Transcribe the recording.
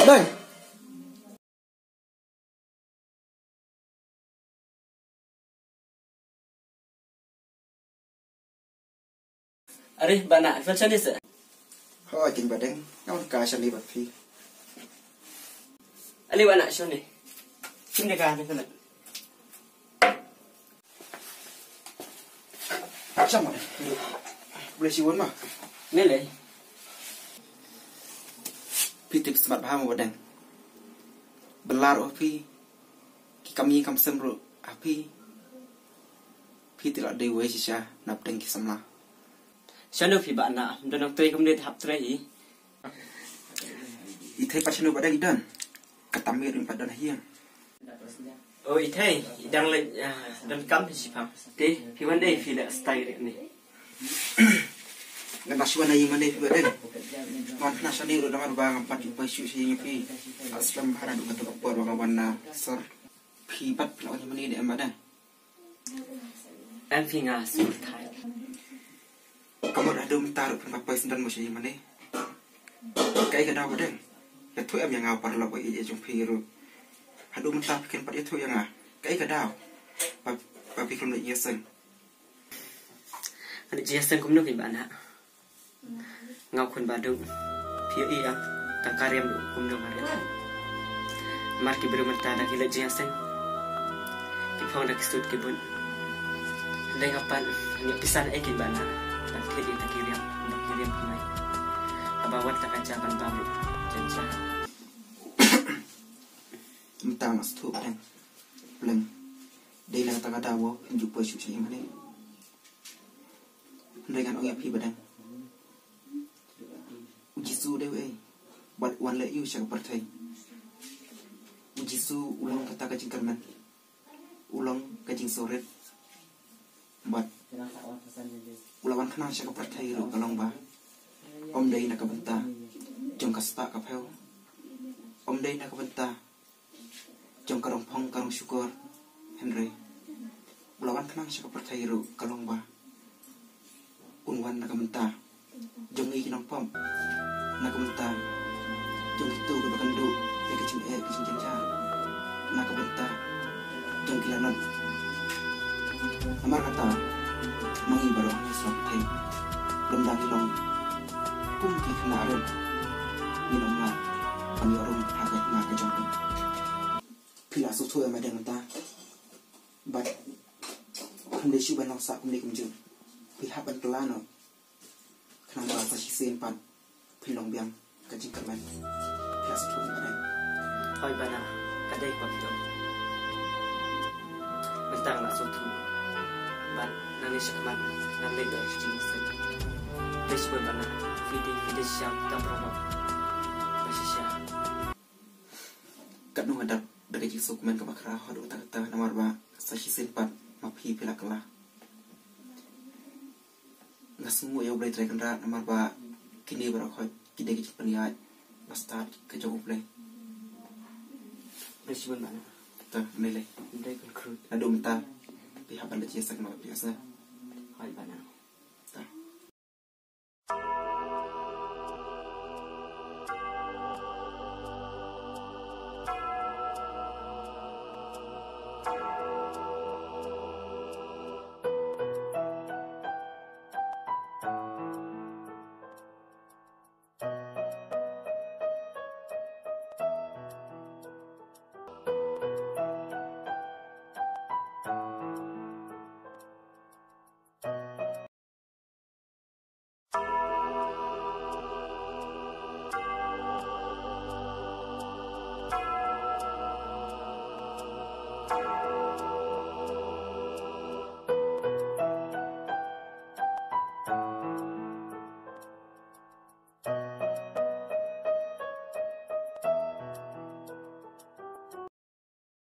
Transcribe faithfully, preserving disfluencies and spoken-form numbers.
Deng. Are, Bah Nah, phi wan shane se? Hooid, Bah Deng. Nga wan ka shane bad phi. Ale Bah Nah, shane. Shim da ka ne kana. Shong ma. Blei shi won ma. Lei lei. Phi tip smat bha mo Bah Deng. Ba la ruh phi, ki kam ïing kam sem ruh ha phi. Phi te la dei uwei shisha na pdeng ki samla. Shano phi Bah Nah, ym don nongtrei kumne te hap trei hi. I thei pat shano Bah Deng i don. Kata miet ruh pat don ha ïing. O i thei, i dang leit, ah, don kam hi shipang. Te phi wan dei phi da style ne. Nga da shu wan na ïing mane phi Bah Deng. Wan na shane ruh da mar ba ngam pat ju poi shuh sha ïing phi. Aslam bha naduh kato ka por ba nga wan na sor. Phi pat phi la wan ïing mane ne em Bah Deng? Em phi nga sngewthuh. Ka mut haduh mynta ruh phin pat poi syndon mo sha ïing mane. Kaei ka daw Bah Deng? Ïathuh em ïa nga paralok ba ïeit jong phi ruh. Haduh mynta phi khlem pat ïathuh ïa nga. Kaei ka daw? Ba, ba phi khlem leit ïaseng. Nga leit ïaseng kumno phi Bah Nah? Nga u khun ba duk. Phi ïohi ïa nga, tang ka riam ruh kumno nga riam. Namar ki briew mynta da ki leit jingïaseng, ki phong da ki suit ki boot. Hynrei nga pat, nga pisa ei ki Bah Nah ban thied ïa ta ki riam, ba ki riam ki mai. Haba wat ta ka ja ban bam ruh jan ja. Mynta nga sngewthuh Bah Deng. Pleng. Dei na kata ka daw ba phim ju poi shuh sha ïing mane. Hynrei ngan ong ïa phi Bah Deng. U Jisu u dei uei? Bad u wan leh aïu sha ka pyrthei? U Jisu u long kata ka jingkyrmen. U long ka jingsngewrit. Bad u la wan khnang sha ka pyrthei ruh ka long ba ym dei na ka bynta jong ka spah ka phew. Ym dei na ka bynta jong ka rong phong ka rong shukor. Hynrei u la wan khnang sha ka pyrthei ruh ka long ba un wan na ka bynta jong ngi ki nongpop, na ka bynta jong kito kiba kynduh ïa ka jingeh ka jingjynjar, na ka bynta jong ki lanot. Namar kata ma ngi baroh ngi sngewthuh, lymda ngi long kum ki khynnah ruh, ngin ym lah ban ïoh rung ha ka jingma ka jong ngi. Phi la sngewthuh em Bah Deng mynta? Bad phim dei shuh ban long sah kumne kumjuh. Phi hap ban kylla noh. Khnang ba sa shisien pat phin long biang ka jingkyrmen. Phi la sngewthuh em Bah Deng? Hooid Bah Nah, ka dei kumba phi ong. Mynta nga la sngewthuh. Bad nangne shakhmat ngan leit noh sha jingïaseng. Khublei shibun Bah Nah, phi dei, phi dei shisha uta u paralok ba shisha. Katno nga dap da ka jingsngewkmen kaba khraw haduh katta katta namar ba sa shisien pat ma phi phi la kylla. Nga sngewnguh ïa U Blei Trai Kynrad namar ba kine baroh khoit ki dei ki jingpynïaid ba stad ka jong U Blei. Khublei shibun Bah Nah. Te, ym lei lei. Ym lei, khublei. Naduh mynta phi hap ban leit ïaseng noh, phi ïaseng. Hooid Bah Nah. Te.